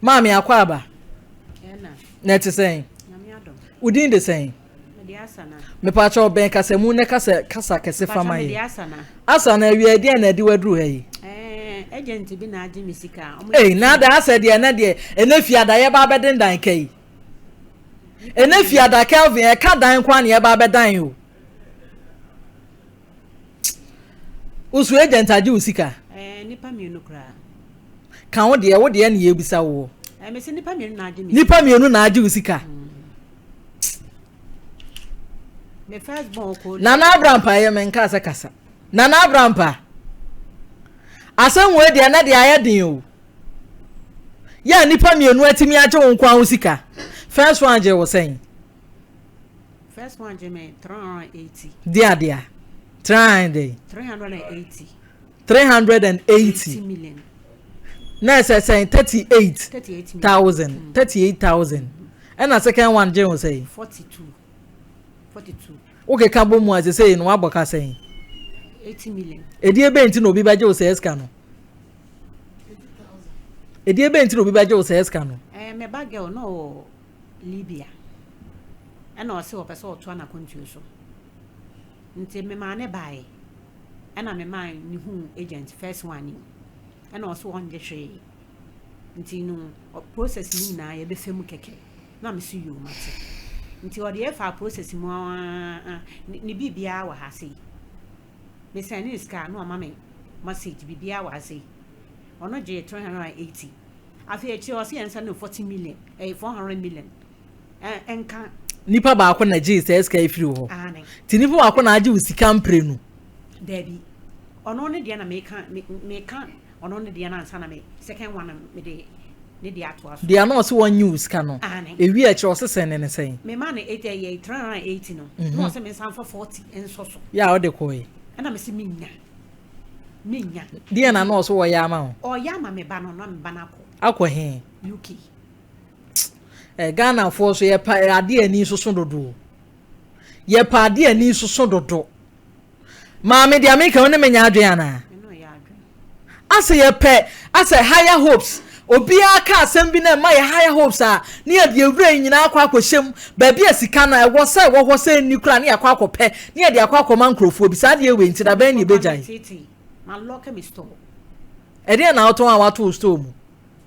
Maame akɔ aba. Na ɛte sɛn? Wo din de sɛn? Mepaakyɛ ɔbɛn kasamu ne kasa kasa kɛse fama yi. Asa na awia ɛdeɛn na ɛde waduru ha yi? Agent bi na agye me sika. Ei, na ada asɛ deɛ ɛnɛ deɛ ɛnɛ fi ada yɛba abɛdendan ka yi. Ɛnɛ fi ada Kelvin ɛka dan nko a na yɛba abɛdan o. Wosu agent agye wo sika? Ɛɛ nipa mmienu koraa. Ka wo deɛ, wo deɛ na yɛbisa woɔ. Ɛɛ mese nipa mmienu na agye me. Nipa mmienu na agye wo sika. Me first born kɔ. Nana Abrampa yɛ me nka sɛ kasa. Nana Abrampa. Asɛm wei deɛ na deɛ ayɛ den o. Yɛ a nipa mmienu atumi agye wo nko ara wo sika. First one gye wo sɛn? First one gye me 380. Di adeɛ. 300. 380. 380. million. Na ɛsɛ sɛn 38,000. 38,000. Ɛna second one gye wo sɛn? 42. 42. Wokeka bɔ mu a sɛ sɛ no wabɔ ka sɛn? 80 million. Ɛdeɛ bɛn nti na obi bɛgye wo sɛ sika no? Ɛdeɛ bɛn nti na obi bɛgye wo sɛ sika no? Eh, me ba girl no Libya. Ɛna ɔse ɔpɛ sɛ ɔtoa n'akwantuo so. Nti memaa ne baeɛ. Ɛna memaa ne huu agent first one yi. Ɛna ɔse ɔngye hwee. Nti no process no nyinaa yɛbɛfa mu kɛkɛ. Na mese yoo mate. Nti ɔde yɛfaa process mu aa ne biribiara wɔ ha sei. Me send ne sika na ɔma me message biribiara wɔ ha sei. Ɔno gyee 380. Afei akyire ɔse yɛn nsa no 40 million, ɛyɛ 400 million. Ɛnka. Nipa baako na gyee saa sika yi firi hɔ. Aane. Nti nipa baako na agye wo sika mprenu. Daabi. Ɔno ne deɛ na meka meka ɔno ne deɛ no ansa na me second one mede ne deɛ atoa so. Deɛ na ɔse wɔnye wo sika no. Aane. Ewie akyire ɔse sɛn ne ne sɛn? Me ma no eight ɛyɛ 380 no. Na ɔse me nsa nfa 40 nsɔ so. Yɛ a ɔde kɔe. Ɛna mese menya. Menya. Deɛ na na ɔse wɔyɛ ama wo? Ɔyɛ ama me ba no na me ba no akɔ. Akɔ he? UK. Eh, Ghanafoɔ so yɛpɛ adeɛ ani soso dodo. Yɛpɛ adeɛ ani soso dodo. Maame deɛ meka wo ne menya adwene anaa? Asɛ yɛpɛ asɛ higher hopes. Obiara ka asɛm bi na ɛma yɛ higher hopes a ne yɛde ewura yi nyinaa akɔ akɔhyɛ mu. Baabi a sika no ɛwɔ sɛ ɛwɔ hɔ sɛ ɛnni koraa ne yɛakɔ akɔpɛ ne yɛde akɔ akɔma nkurɔfoɔ bi. Saa adeɛ wei nti da bɛn ne yɛbɛgyae? Ɛdeɛn na wotɔn a woato wo store mu?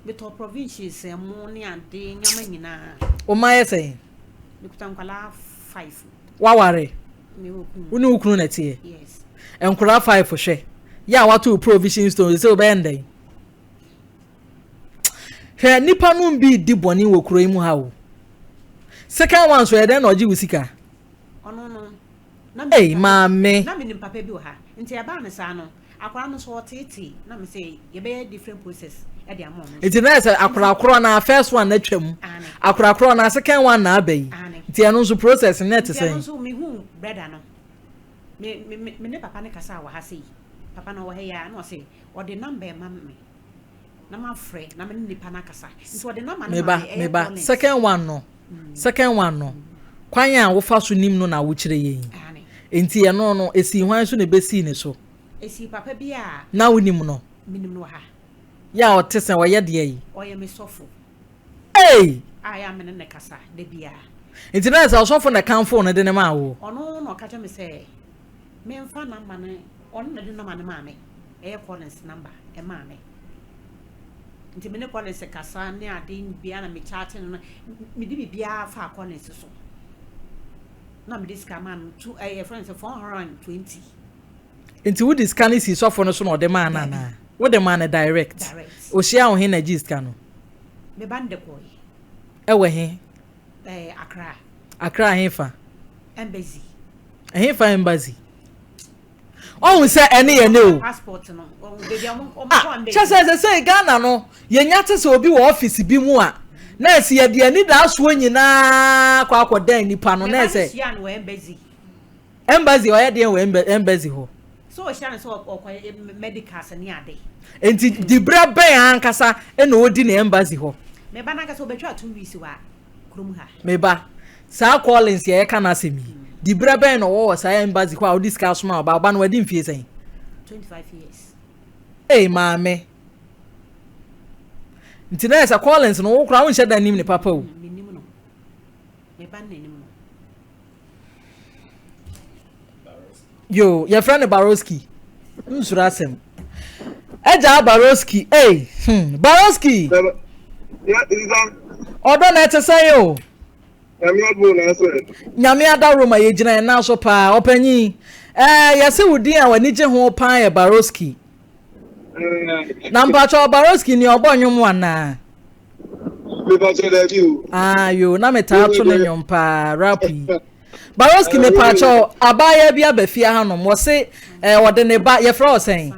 Metɔ provisions, ɛmo ne ade, nneɛma nyinaa. Wo mma yɛ sɛn? Mekuta nkwadaa five. Waware? Me wɔ kunu. Wo ne wo kunu na ɛteɛ? Yes. Nkwadaa five hwɛ. Yɛ a wato wo provision store sɛ wobɛyɛ no dɛn? Hwɛ nipa no bi di bɔne wɔ kuro yi mu ha o. Second one so yɛ dɛn na ɔgye wo sika? Ɔno no. Na Ei maame. Na menim papa bi wɔ ha. Nti ɛbaa no saa no. Akwadaa no nso ɔteetee na me sɛ yɛbɛyɛ different process de ama ɔno nso. Nti na yɛ sɛ akwadaa korɔ na first one na atwa mu. Akwadaa korɔ na second one na aba yi. Nti ɛno nso process no ɛte sɛn? Nti ɛno nso mehu brother no. Me me me ne papa no kasa wɔ ha sei. Papa no ɔwɔ ha yi ara na ɔse ɔde number ma me na mafrɛ na me ne nipa no akasa. Nti ɔde number no ma me ɛyɛ Meba meba second one no second one no kwan a wofa so nim no na wokyerɛ yɛn yi. Nti ɛno no esii hwan so na ebesii ne so? Esii papa bi a. Na wonim no? Menim no wɔ ha. Yɛ a ɔte sɛn? Ɔyɛ deɛ yi? Ɔyɛ me sɔfo. Ei! A yɛ a me ne no kasa da biara. Nti na sɛ ɔsɔfo na ɛkamfoo no de no maa wo? Ɔno na ɔka kyerɛ me sɛ memfa number no, ɔno na ɛde number no maa me, ɛyɛ Collins number ɛmaa me. Nti me ne Collins kasa ne ade biara na me chat no no, mede biribiara faa Collins so. Na mede sika maa no, two, ɛyɛ friend sɛ 420. Nti wode sika no sii sɔfo no so na ɔde maa no anaa? Wode maa no direct? Direct. Ohyia wo he na gyee sika no? Me ba no de kɔe. Ɛwɔ he? Ɛɛ Accra. Accra hefa? Embassy. Ɛhefa embassy? Ɔhu sɛ ɛne yɛ ne o. Passport no. Baabi a wɔn Ah, kɔ embassy. kyɛ sɛ sɛ sɛ Ghana no yɛnya te sɛ obi wɔ office bi mu a na ɛsɛ yɛde anidaasoɔ nyinaa kɔ akɔdan nipa no Me na ba no ɛsɛ hyia no wɔ embassy. Embassy ɔyɛ deɛn wɔ embassy hɔ? Sɛ ɔhyia no sɛ ɔkɔ medicals ne ade. Nti dibrɛ bɛn ankasa na ɔdi ne embassy hɔ? Me ba no ankasa ɔbɛtwa 2 weeks wɔ kurom ha. Me ba, saa Collins yɛ yɛka n'asɛm yi, dibrɛ bɛn na ɔwɔ wɔ saa embassy hɔ a ɔde sika asoma ɔba? Ɔba no wadi mfie sɛn? 25 years. Ei maame. Nti na yɛ sɛ Collins no wo koraa wonhyɛ da nim ne papa o. Menim no. Me ba no n'anim no. Yo, yɛfrɛ no Baroski. Nsuro asɛm. Agya Baroski, ei, hmm, Baroski. Ɔdɔ na ɛte sɛn o. Nyame adom na asɛ. Nyame adaworo ma yɛgyina yɛn nan so paa. Ɔpanyin, ɛɛ yɛse wo din a w'ani gye ho paa yɛ Baroski. Na mpakyɛ Baroski ni ɔbɔ nnwom anaa? Mepakyɛ daabi o. Ah yo, na metaa to ne nnwom paa, rap yi. Baroski mepakyɛ abaayewa bi aba fie hanom, wɔse eh, ɔde ne ba, yɛfrɛ wɔ sɛn?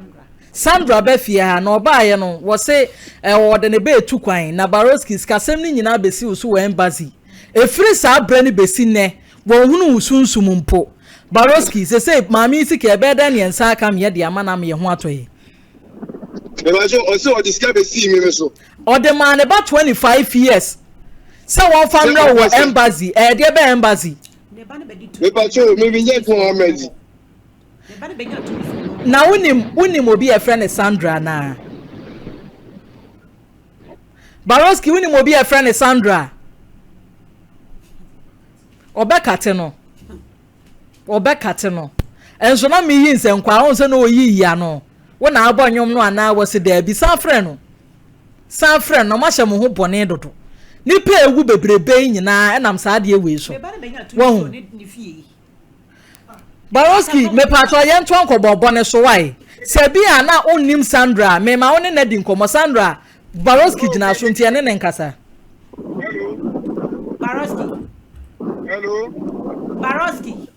Sandra ba fie ha, na ɔbaeɛ no, wɔse eh, ɔde ne ba etu kwan, na Baroski sikasɛm no nyinaa bɛsi wo so wɔ embassy. Ɛfiri saa berɛ no bɛsi nnɛ, wɔnhunu wo sunsum mpo. Baroski, sesei maame yi sika ɛbɛyɛ dɛn ne yɛn nsa aka meɛ de ama no ama yɛn ho atɔ yɛn? Mepakyɛ ɔse ɔde sika bɛsii me me so. Ɔde maa ne ba 25 years sɛ wɔmfa mmerɛ wɔ embassy. Ɛyɛ deɛ bɛn embassy? Mepakyɛ me menyɛ adwuma wɔ embassy. Na wonim wonim obi a yɛfrɛ no Sandra anaa? Baroski wonim obi a yɛfrɛ no Sandra? Ɔbɛkate no. Ɔbɛkate no. Nso na meyi nsɛnkwaa wohu sɛ na ɔyiyi ano. Wo na abɔ nnwom no anaa? Wɔse daabi. San frɛ no. San frɛ no na moahyɛ mo ho bɔne dodo. Nnipa a ɛwu bebrebe yi nyinaa ɛnam saa adeɛ wei so. Wahu? Baroski, mepatwɔ yɛntoa nkɔmmɔbɔ no so wae. Sɛ bi a na wonnim Sandra a, mema wo ne no adi nkɔmmɔ. Sandra, Baroski gyina so nti ɛne ne nkasa. Hello. Baroski. Hello. Baroski.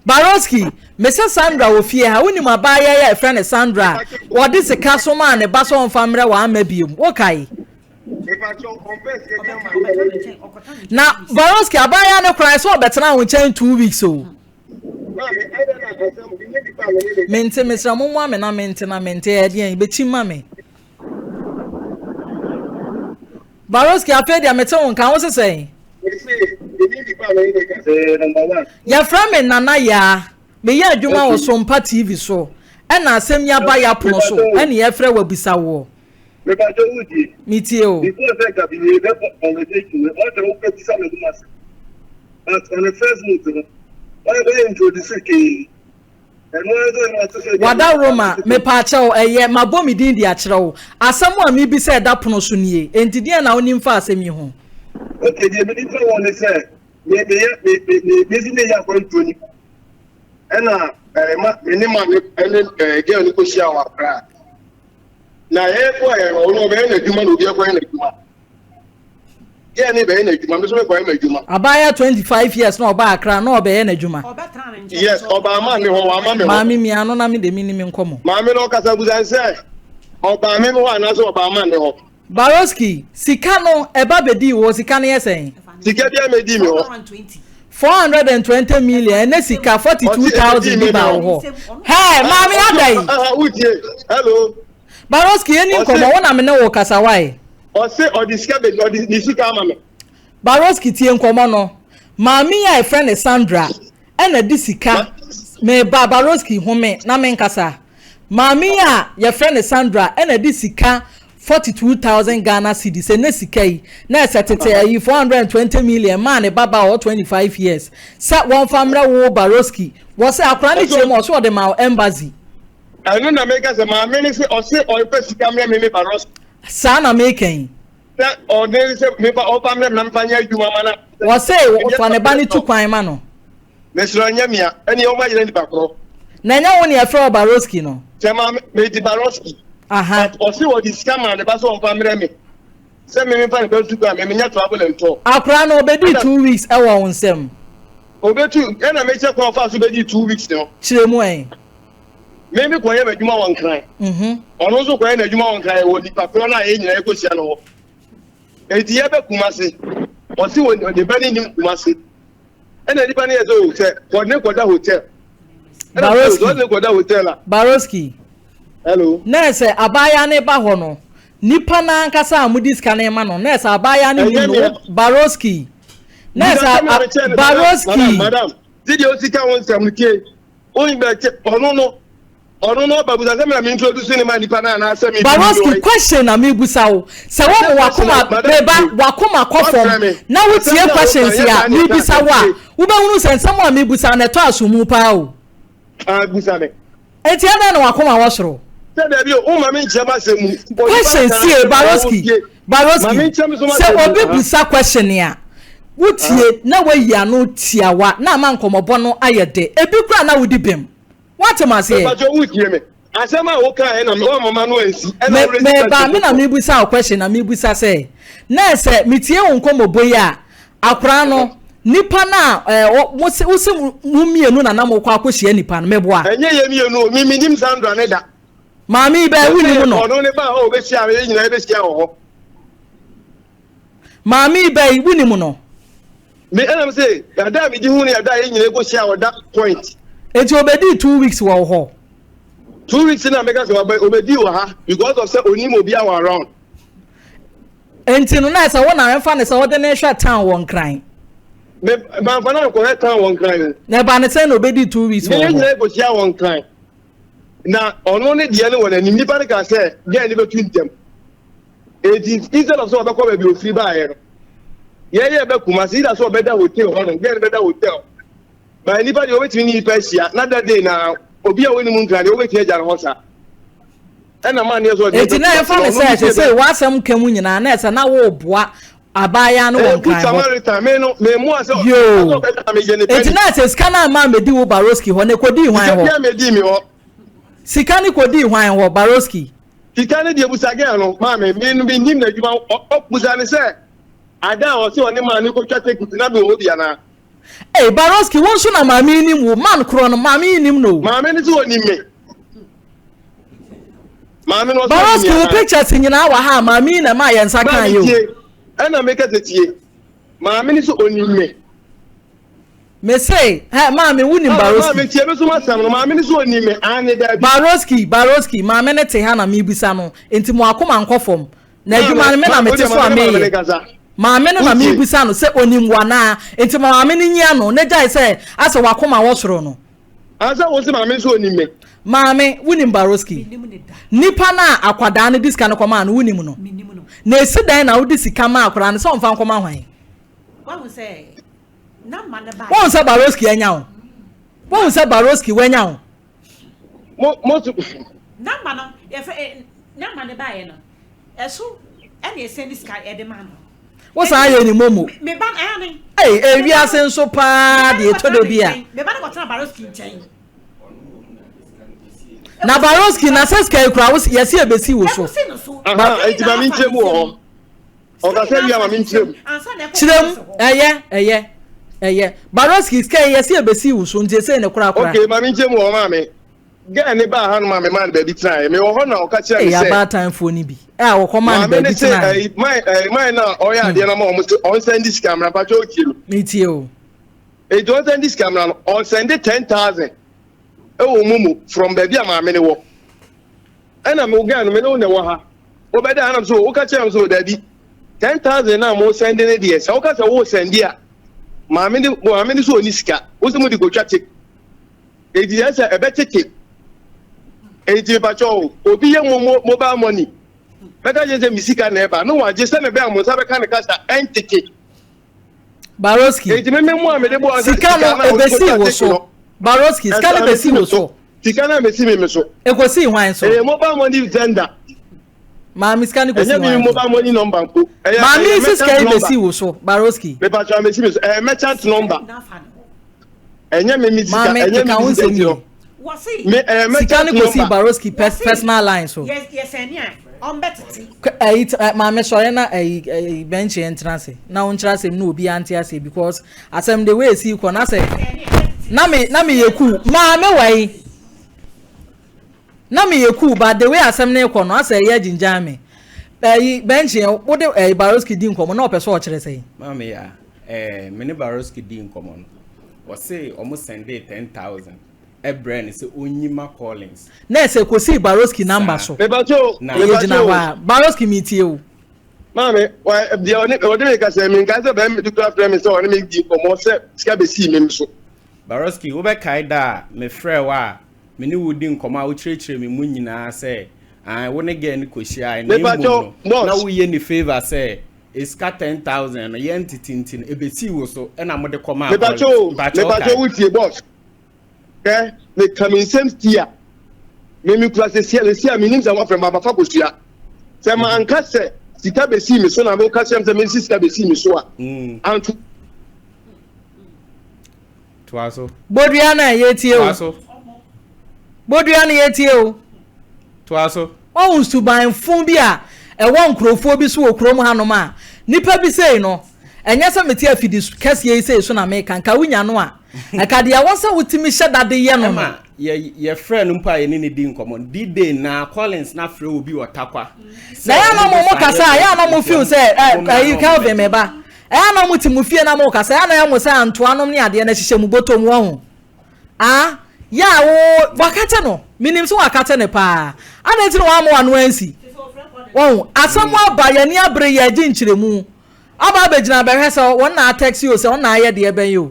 Baroski, mese Sandra wɔ fie ha. Wonim abaayewa yi a yɛfrɛ no Sandra a wɔde sika somaa ne ba sɛ ɔmfa mmerɛ wɔ amma biom. Wokae? Na Baroski, abaayewa no koraa sɛ ɔbɛtena wo nkyɛn 2 weeks o. Mente, mesrɛ mo mmoa me na mente na mente ɛdeɛn bɛkyim ma me. Baroski, afei deɛ mete wo nka, wo se sɛn? Yɛfrɛ me Nana Yaa. Meyɛ adwuma wɔ Sompa TV so. Ɛna asɛm yi aba yɛ apono so ɛne yɛfrɛ wo abisa woɔ. Mepakyɛ wo tie. Metie o. Before sɛ nka bi yɛ bɛ conversation no, ɔsɛ wo bɛ bisa me ho asɛm. But on the first note no, ɔyɛ bɛ introduce kee. Ɛno ara sɛ ɛna ɔte sɛ. Wada Roma, mepaakyɛw, ɛyɛ, mabɔ me din de akyerɛ wo. Asɛm a mebisa ɛda pono so nie, enti deɛn na wonim fa asɛm yi ho? Okay, deɛ menim fa ho ne sɛ, me meyɛ me me me me nso meyɛ akwantuo ni. Ɛna ɛɛ ma me ne ma ne ɛne ɛɛ girl no kɔhyia wɔ Accra. Na yɛkɔ yɛ no, ɔno ɔbɛyɛ n'adwuma na obi akɔyɛ n'adwuma. Girl no bɛyɛ n'adwuma, me nso mekɔyɛ m'adwuma. Abaayewa 25 years na ɔbaa Accra na ɔbɛyɛ n'adwuma. Yes, ɔbaa maa me hɔ, wama me hɔ. Maame mia no na me de me ni me nkɔmɔ. Maame no ɔkasa busa sɛ ɔbaa me hɔ anaasɛ ɔbaa maa me hɔ. Baroski, sika no ɛba bɛdii wo hɔ, sika no yɛ sɛn? Sika biara mɛdii me hɔ. 420 million, ɛnɛ sika 42,000 bi baa wo hɔ. Hɛɛ, maame ada yi. Aha, wotie, hello. Baroski, yɛni nkɔmɔ, wo na me ne wo kasa, why? Ɔse ɔde sika bɛ, ɔde ne sika ama me. Baroski, tie nkɔmɔ no. Maame yi a yɛfrɛ no Sandra ɛna de sika, meba Baroski, home na menkasa. Maame yi a yɛfrɛ no Sandra ɛna de sika 42,000 Ghana cedis, ɛnɛ sika yi, na ɛsɛ tete ayi 420 million maa ne babaa ɔwɔ 25 years sɛ wɔmfa mmerɛ wo Baroski. Wɔsɛ akora ne kyerɛ mu ɔsɛ ɔde ma wo embassy. Ɛno na meka sɛ maame ne sɛ ɔse ɔmfa sika mmerɛ me me Baroski. Saa na meka yi. Sɛ ɔde sɛ mefa ɔmfa mmerɛ me na mefa nyɛ adwuma ma na. Wɔse fa ne ba no tu kwan ma no. Mesrɛ nyɛ mea ɛne ɔma yerɛ nipa korɔ. Na ɛnyɛ wo ne yɛfrɛ wo Baroski no? Sɛ maame medi Baroski. Aha. But ɔse ɔde sika maa ne ba sɛ ɔmfa mmerɛ me sɛ me memfa ne ba ntu kwan me menyɛ travel and tour. Akora no ɔbɛdii 2 weeks ɛwɔ wo nsam. Ɔbɛtu ɛna mekyɛ kwan ɔfaa so bɛdii 2 weeks no. Kyerɛ mu ɛ. Me me kɔyɛ m'adwuma wɔ Nkran. Ɔno nso kɔyɛ n'adwuma wɔ Nkran wɔ nipa korɔ no a yɛn nyinaa yɛkɔhyia no hɔ. Enti yɛbɛ Kumase. Ɔse wɔ ne ba no nim Kumase. Ɛna nipa no yɛ sɛ o sɛ kɔ ne kɔda hotel. Ɛna sɛ ɔde ne kɔda hotel a. Baroski. Hello. Na sɛ abaayewa no ba hɔ no, nipa no ankasa a mode sika no ma no, na sɛ abaayewa no nim no, Baroski. Na sɛ Baroski. Madam, madam, sɛdeɛ osi ka ho nsɛm no tie. Oyin bɛ kyɛ ɔno no. Ɔno no ɔba busa sɛ me na me introduce ne ma nipa no anaasɛ me. Baroski question na me busa wo sɛ wo mo wakoma meba wakoma kɔ fam na wo tie questions a me busa wo a wo bɛ hunu sɛ nsɛm a me busa na ɛtɔ asomu paa o. Ah busa me. Eti ɛdɛn na wakoma wɔ soro. Sɛ dabi o, wo ma me nkyerɛ m'asɛm mu. Question sie Baroski Baroski sɛ obi busa question a wotie na wayi ano tiawa na ama nkɔmɔbɔ no ayɛ dɛ ebi koraa na wodi bem. Woate me aseɛ? Mepakyɛ wotie me. Asɛm a wokaeɛ na woamma m'ano ansi ɛna wo raise question Meba me na mebisa wo question na mebisa sɛ na sɛ metie wo nkɔmmɔbɔ yi a akwaraa no nipa no a ɛɛ mo se wose mo mmienu na na mokɔ akɔhyia nipa no meboa. Ɛnyɛ yɛ mmienu o, me menim Sandra ne da. Maame yi bɛɛ wonim no. Ɔno ne ba hɔ ɔbɛhyia yɛn nyinaa yɛbɛhyia wɔ hɔ. Maame yi bɛɛ wonim no. Me ɛna me se ɛda a medi hu ne ɛda a yɛn nyinaa kɔ hyia wɔ that point. Eti obedii 2 weeks wɔ wo hɔ. 2 weeks na meka sɛ wabɛ obedii wɔ ha because of sɛ onim obi a wɔ around. Enti no na ɛsɛ wo na ɛmfa ne sɛ wode ne hwɛ town wɔ Nkran. Me manfa no ankɔhwɛ town wɔ Nkran o. Na ɛba ne sɛn na obedii 2 weeks wɔ hɔ. Yɛn nyinaa kɔ hyia wɔ Nkran. Na ɔno ne deɛ no wɔ n'anim nipa no ka sɛ girl no bɛtu ntɛm. Enti instead of sɛ ɔbɛkɔ baabi ofiri baeɛ no, yɛyɛ bɛ Kumasi, either sɛ ɔbɛda hotel hɔ nom, girl no bɛda hotel. But nipa deɛ ɔbɛtumi ne nipa ahyia na that day na obi a ɔnim nkra deɛ ɔbɛtumi agya ne hɔ saa. Ɛna maa neɛ sɛ ɔde Enti na ɛfa ne sɛ ɛsɛ sɛ w'asɛm ka mu nyinaa na ɛsɛ na woboa abaayaa no wɔ Good nkran hɔ. Samaritan, me no, me mmoa sɛ Yoo. ɔbɛda me yɛ ne Enti pɛni. na ɛsɛ sika no amma ammɛdi wo Baroski hɔ na ɛkɔdii hwan Sika hɔ? biara mmɛdii me hɔ. Sika no kɔdii hwan hɔ, Baroski? Sika no deɛ busa girl no maame me no mennim n'adwuma ɔ busa no sɛ ada a ɔse ɔne maa no kɔtwa tekiti na mewɔ hɔ bi anaa. Ei Baroski wo nso na maame yi nim wo man korɔ no maame yi nim no o. Maame no se ɔnim me. Maame no ɔse ɔnim me Baroski wo anaa. pictures nyinaa wɔ ha a maame yi na ɛmaa yɛn nsa kaa Maame yɛ o. tie ɛna meka sɛ tie maame no se ɔnim me. Me se, hɛ, maame, wo nim Ah, Baroski? maame, tie me so m'asɛm no. Maame no so onim me. Aane, daabi. Baroski, Baroski, maame no te ha na mebisa no, enti mo akoma nkɔ fam. Na adwuma no, me na Maame, mete wodeɛ so ma a me ne maame no meyɛ. nkasa. Maame no na Wotie. mebisa no sɛ onim wo anaa, enti ma maame no nyi ano, na gyae sɛ asɛ w'akoma wɔ soro no. Ansa wo se maame nso onim me. Maame, wonim Baroski? Mennim no da. Nipa no a akwadaa no de sika no kɔmaa no, wonim no? Mennim no. Na esi dɛn na wode sika maa akwadaa no sɛ ɔmfa nkɔma hwan? Wahu sɛ Wohu sɛ Baroski anya wo? Wohu sɛ Baroski wanya wo? Mo mo so. Namba no yɛfrɛ eh, namba no baeɛ no ɛso ɛna ɛsɛn ne sika ɛde ma no. Wo saa yɛ ni momo. Me ba no ɛyɛ ne. Ei ewiase nso paa deɛ ɛtɔ da bi a. Me ba no kɔtena Baroski nkyɛn. Na Baroski na sɛ sika ekura wo yɛsi ebesi wo so. Ɛkɔsi no so. Aha, enti ma me nkyerɛ mu wɔ hɔ. Ɔkasa wie a ma menkyerɛ mu. Kyerɛ mu, ɛyɛ, ɛyɛ, ɛyɛ. Baroski, sika yi yɛsi ebesi wo so nti esei ne korakora. Okay, ma menkyerɛ mu wɔ hɔ maame. Girl ne baa hanom a memaa no baabi tenaeɛ. Mewɔ hɔ na ɔka kyerɛɛ me Ei, sɛ. abaatanfoɔ no bi a wɔkɔmaa no Maame baabi no se tenaeɛ. ɛyi, man, ɛyi, man no a ɔyɛ adeɛ no ama wɔn se ɔnsɛnde sika mmra, mpakyɛ wotie me. Metie o. Enti ɔnsɛnde sika mmra no, ɔsɛnde 10,000 ɛwɔ momo from baabi a maame no wɔ. Ɛna me wo girl no me ne wo na ɛwɔ ha wobɛda ha nam so woka kyerɛ me so dabi 10,000 na mo sɛnde ne deɛ sɛ woka sɛ wo sɛnde a maame ne maame ne so ɔni sika wo sɛ mo de kotwa te enti yɛ sɛ ɛbɛtete enti mepakyɛ o obi yɛ mo mobile money bɛka kyerɛ sɛ me sika na ɛba ne wagye sɛ ne bɛn a mo nsa bɛka ne kasa ɛntete Baroski enti me me mo a mede bɔ sika no ebesi wo so Baroski sika no besi wo so Sika no amesi me me so. Ekosii hwan so? Ɛyɛ mobile money vendor. Maame sika no kosii hwan so? Ɛnyɛ mi mobile money number mpo. Ɛyɛ Maame yi si sika yi besi wo so, Baroski. Mepatwa amesi mi so. Ɛyɛ merchant number. Ɛnyɛ mi mi sika. Maame Ɛnyɛ keka mi wo mi sika nsɛm nti yie. no. Me ɛyɛ Sika merchant no kosii number. Baroski personal line so. Ɛyi maame sɔre na ɛyi ɛyi bɛnkye yɛn ntena ase na wo nkyerɛ asɛm na obi ante ase because asɛm de wei esi kɔ na sɛ na me na me yɛ cool maame wɔ yi na me yɛ cool but the way asɛm no kɔ no asɛ ɛyɛ gyingyan me ɛyi bɛnkye yɛn wo de ɛyi Baroski di nkɔmɔ na ɔpɛ sɛ ɔkyerɛ sɛ. Maame ya ɛɛ me ne Baroski di nkɔmɔ no wɔse ɔmo sɛndee 10,000. Ɛbrɛɛ no sɛ ɔnyi ma Collins. Na ɛsɛ kosii Baroski number Saa. so. Mepakyɛ o, Na. Ɛyɛ mepakyɛ gyina o. hɔ a. Baroski metie o. Maame, wa deɛ ɔne ɔde me kasa yi, menkae sɛ bɛrima bi koraa frɛ me sɛ ɔne me di nkɔmmɔ sɛ sika bɛsii me so. Baroski, wobɛkae da a mefrɛɛ wo a Me ne wo di nkɔmmɔ a wokyerɛkyerɛ me mu nyinaa sɛ ae wo ne girl no kɔhyiae na mmom no na woyɛ ne favour sɛ sika 10,000 no yɛn tete nti no ɛbɛsii wo so ɛna mode kɔmaa Collins. Mpakyɛ wokae? Wotie boss hwɛ meka me nsɛm si a me me kura sɛsi a sɛsi a menim sɛ woafrɛ ma mafa kosua sɛ manka sɛ sika bɛsii me so na woka kyerɛ me sɛ mensi sika bɛsii me so a anto Toa so. Bodua no a yɛretie o. Toa so. Bodua no yɛretie o. Toa so. Wahu suban fo bi a ɛwɔ nkurɔfoɔ bi so wɔ kurom hanom a, nipa bi sei no, ɛnyɛ sɛ mete afidi kɛseɛ yi sei so na meka, nka wonya no a, ɛka deɛ ɛwɔ sɛ wotumi hyɛ da de yɛ no no. Ɛma yɛ yɛfrɛ no mpo a yɛne no di nkɔmmɔ no, D-Day na Collins na frɛ obi wɔ Tarkwa. Na ɛyɛ a na mo mo kasa a, ɛyɛ a na mo feel sɛ ɛ ɛyi Kelvin me ba, Ɛyɛ a na mo te mo fie na mo kasa, ɛyɛ a na ɛyɛ mo sɛ antoa nom ne adeɛ no hyehyɛ mo bɔtɔ mu wahu. Ah, yɛ a wo, wakate no, menim sɛ wakate no paa. Adɛn nti na wamma w'ano ansi? Wahu, asɛm aba, yɛn ani abere, yɛregye nkyerɛmu. Aba abɛgyina abɛhwɛ sɛ wɔn na atɛksi o, sɛ wɔn na ayɛ deɛ bɛn o.